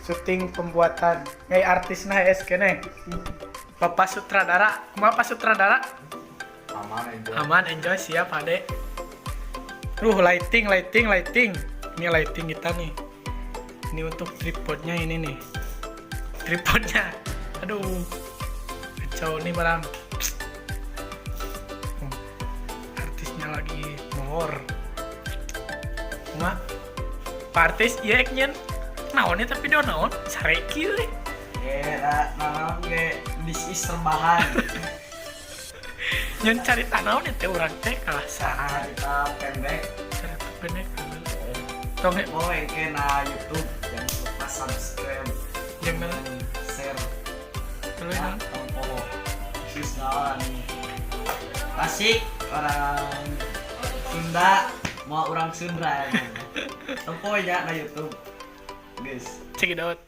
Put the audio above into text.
Syuting pembuatan. Ngai artisna es keneh. Bapak sutradara, kumaha, Pak Sutradara? Aman, enjoy. Aman, enjoy, siap, Ade. Lighting, lighting, lighting. Ini lighting kita nih. Ini untuk tripodnya ini nih. Tripodnya. Aduh. Kacau nih barang. Artisnya lagi molor. Kumaha? Pak artis, iya nyen. Naonnya tapi dia naon? Sareki we. Eh, naon ge, this is rebahan. Nyen carita naon teh urang teh kalah saha. Cerita pendek. Carita pendek. Tong Mau engke na YouTube, jangan lupa subscribe jangan dan share. Terus ya, naon? Tong poho. Khusus naon? Tasik orang Sunda, mau orang Sunda ya. Tong poho ya na YouTube. Guys. Check it out.